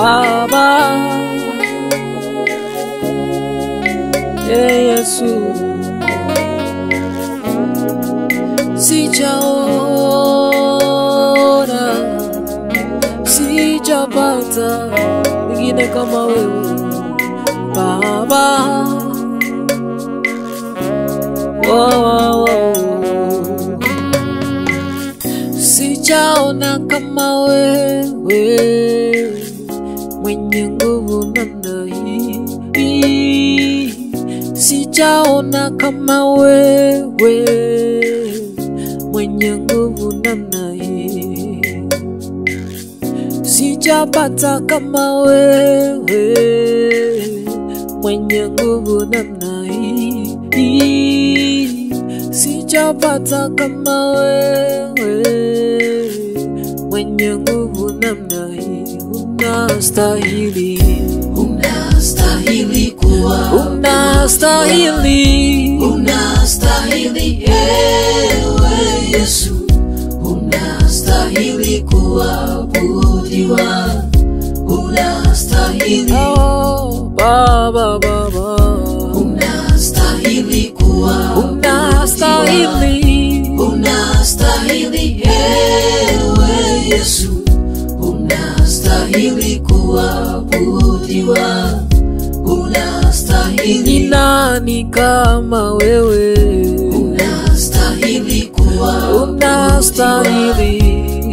Baba, Yesu, sijaona, sijapata mwingine kama wewe Baba. Oh, oh, oh. Sijaona kama wewe mwenye nguvu namna hii, sijaona kama wewe mwenye nguvu namna hii, sijapata kama wewe mwenye nguvu namna hii, sijapata kama wewe mwenye nguvu namna hii. Unastahili, unastahili kuwa, unastahili, unastahili ewe Yesu, unastahili kuabudiwa, unastahili. Oh, Baba, Baba, unastahili kuwa, unastahili, unastahili ewe Yesu, unastahili kuabudiwa, unastahili. Ni nani kama wewe? Unastahili kuwa, unastahili,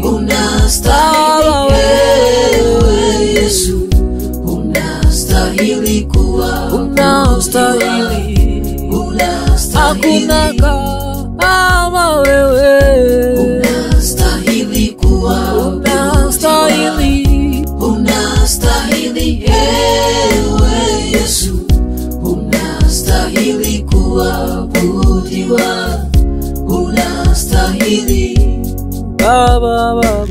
unastahili ewe Yesu, unastahili kuwa, unastahili, unastahili. Hakuna kama wewe. Unastahili kuwa, unastahili, unastahili ewe Yesu, unastahili kuabudiwa, unastahili. Baba, Baba,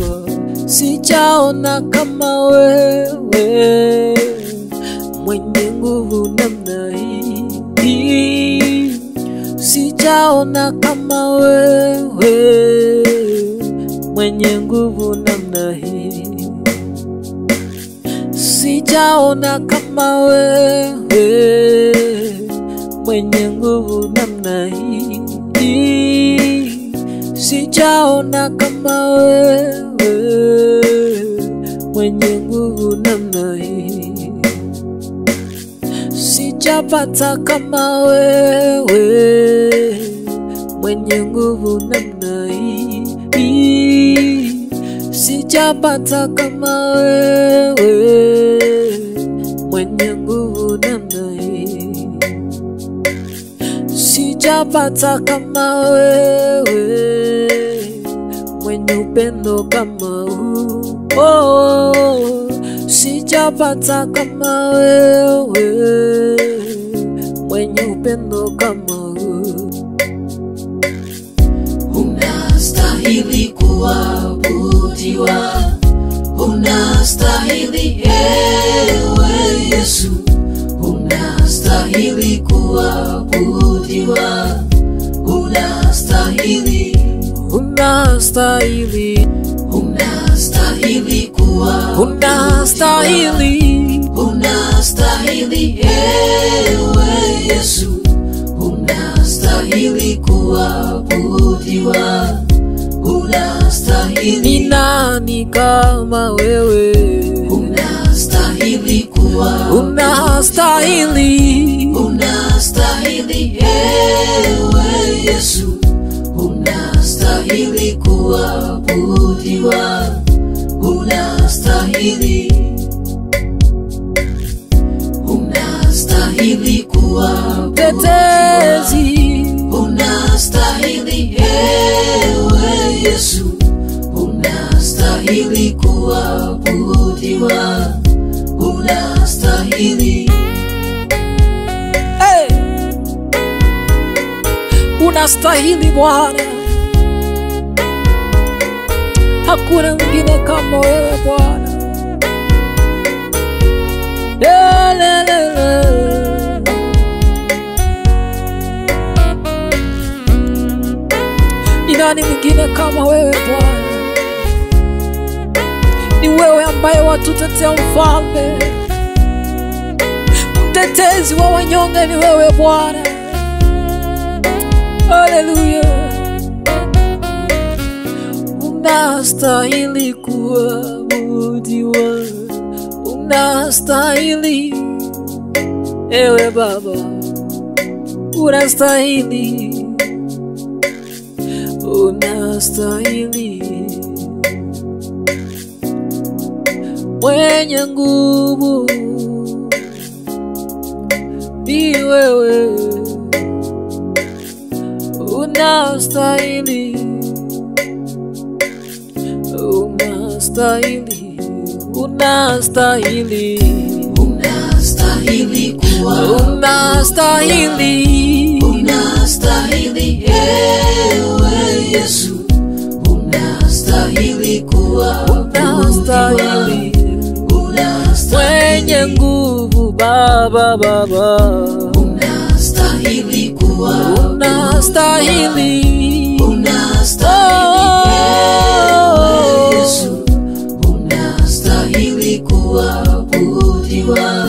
sijaona kama wewe mwenye nguvu namna hii, sijaona kama wewe mwenye nguvu namna hii, sijaona kama wewe mwenye nguvu namna hii, sijaona kama wewe mwenye nguvu namna hii, sijapata kama wewe mwenye nguvu namna hii, sijapata kama wewe mwenye nguvu namna hii, sijapata kama wewe mwenye upendo kama huu, oh, sijapata kama wewe mwenye upendo kama huu. Unastahili kuabudiwa, unastahili ewe Yesu, unastahili kuabudiwa, unastahili, unastahili, unastahili kuabudiwa, unastahili, unastahili ewe Yesu, unastahili kuabudiwa, unastahili. Ni nani kama wewe? Unastahili kuwa, unastahili, unastahili ewe Yesu, unastahili kuabudiwa, unastahili, unastahili kuabudiwa, tetezi, unastahili ewe Yesu, unastahili kuabudiwa, unastahili. Hey! Unastahili Bwana, hakuna mwingine kama wewe Bwana. Le, le, le, le. Ni nani mwingine kama wewe Bwana? Ni wewe ambaye watutetea mfalme, mtetezi wa wanyonge ni wewe Bwana. Haleluya. Unastahili kuabudiwa, unastahili ewe Baba, unastahili, unastahili. Mwenye nguvu ni wewe, unastahili, unastahili, unastahili, Unastahili kuwa, unastahili, unastahili ewe Yesu, unastahili kuwa, unastahili, mwenye nguvu Baba, Baba, unastahili kuwa, unastahili, unastahili ewe Yesu, unastahili kuabudiwa,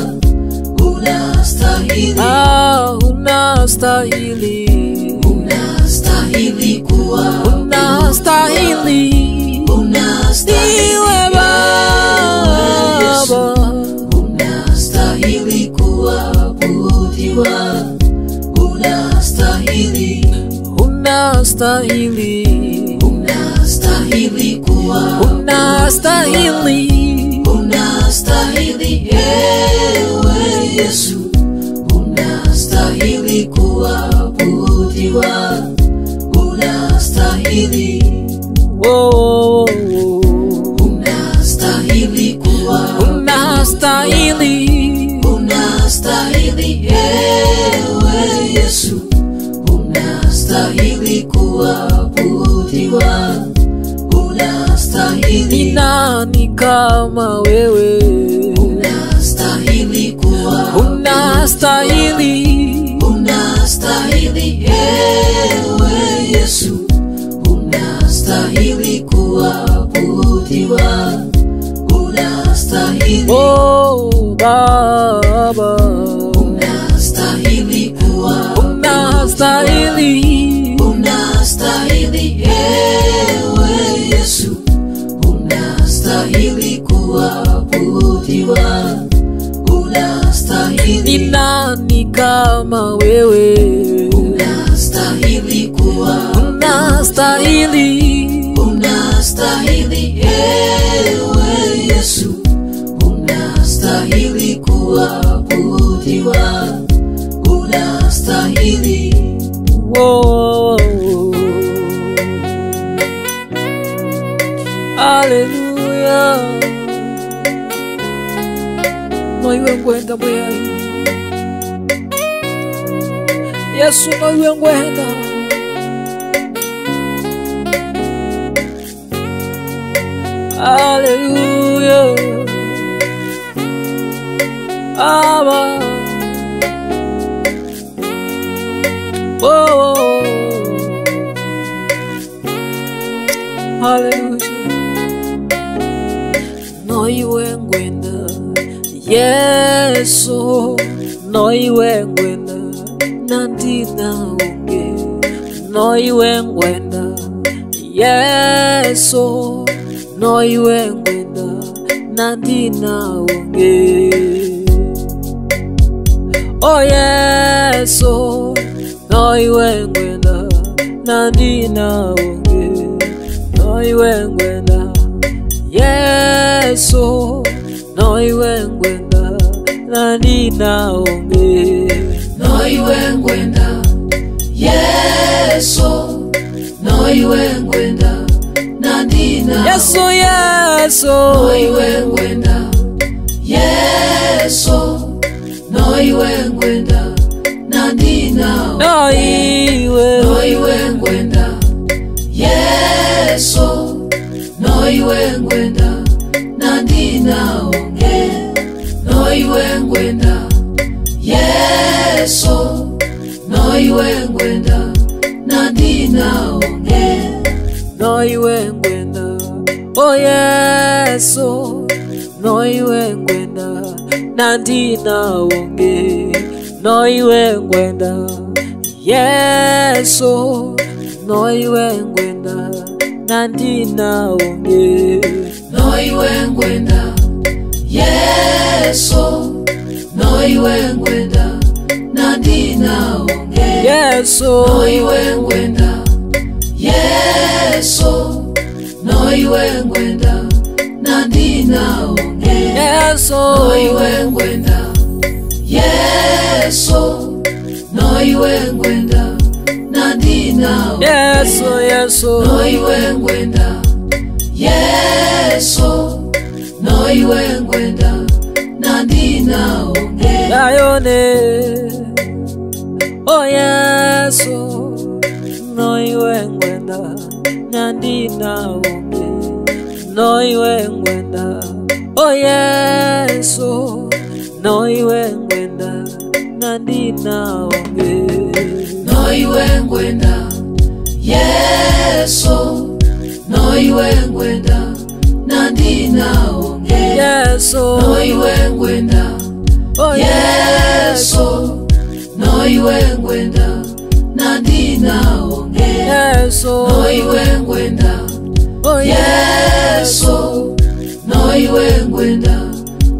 unastahili, ah, unastahili, unastahili kuwa, unastahili, unastahili niwe Baba, unastahili kuabudiwa, unastahili, unastahili, unastahili kuwa, unastahili, unastahili ewe Yesu, unastahili kuabudiwa, unastahili, oh, oh, oh. Unastahili kuwa, unastahili, unastahili ewe Yesu, unastahili kuabudiwa, unastahili, ni nani kama wewe? Unastahili kuwa, unastahili, unastahili ewe Yesu, unastahili kuabudiwa, unastahili, oh Baba, unastahili kuwa, unastahili, unastahili ewe Yesu, unastahili kuabudiwa, unastahili, ni nani kama wewe? Unastahili kuwa, unastahili, unastahili ewe Yesu, unastahili kuabudiwa, unastahili, oh, oh, oh. Haleluya. Noiwe ngwenda mweyayi Yesu, noiwe ngwenda, haleluya. Aba, oh, oh, oh. Haleluya. Noiwe ngwenda Yesu, noiwe ngwenda nandina unge, noiwe ngwenda Yesu, noiwe ngwenda nandina unge. Oh Yesu, noiwe ngwenda nandina unge, noiwe ngwenda Yesu, noiwe ngwenda nandina unge, noiwe ngwenda Yesu, noiwe ngwenda nandina Yesu, Yesu, noiwe ngwenda Yesu, noiwe ngwenda nandina noiwe, noiwe ngwenda Yesu, noiwe ngwenda nandina unge, noiwe ngwenda Yesu, noiwe ngwenda nandina unge, noiwe ngwenda, Oh Yesu, noiwe ngwenda nandina wonge, noiwe ngwenda. Yesu, noiwe ngwenda nandina wonge, noiwe ngwenda. Yesu, noiwe ngwenda nandina wonge. Yesu, noiwe ngwenda. Yesu, noiwe ngwenda nandina wonge. Yesu, noiwe ngwenda. Yesu, noiwe ngwenda nandina wonge. Yesu, Yesu, noiwe ngwenda. Yesu, noiwe ngwenda nandina wonge. Ayone, oh Yesu, noiwe ngwenda nandina wonge, noiwe ngwenda. Oh Yesu, noiwe ngwenda nandina wonge, noiwe ngwenda. Yesu, noiwe ngwenda nandina wonge. Yesu, noiwe ngwenda. Oh Yesu, noiwe ngwenda nandina wonge. Yesu, noiwe ngwenda. Oh Yesu, noiwe ngwenda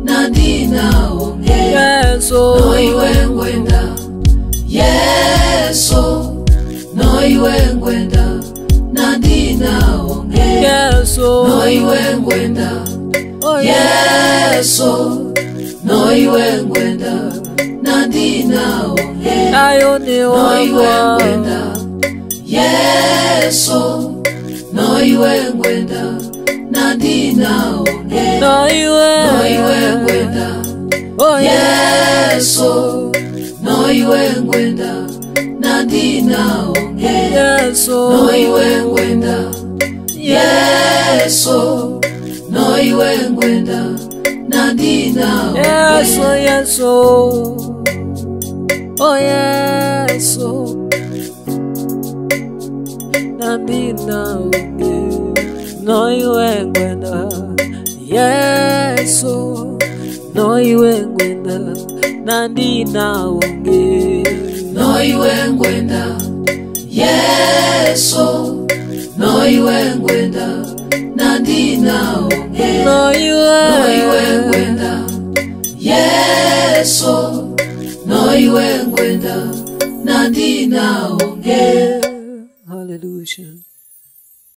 nandina wonge. Yesu, noiwe ngwenda. Yesu, noiwe ngwenda nandina wonge. Yesu, noiwe ngwenda. Oh Yesu, noiwe ngwenda nandina wonge. Ayone noiwe wakwa ngwenda. Yesu, noiwe ngwenda nandina wonge. Noiwe, noiwe ngwenda. Oh Yesu, noiwe ngwenda nandina wonge. Yesu, noiwe ngwenda. Yesu, noiwe ngwenda nandina wonge. Yesu, Yesu, oh Yesu, nandina wonge, noiwe ngwenda. Yesu, noiwe ngwenda nandina wonge, noiwe ngwenda. Yesu, noiwe ngwenda nandina wonge. Noiwe, noiwe ngwenda. Yesu, noiwe ngwenda nandina wonge. Hallelujah.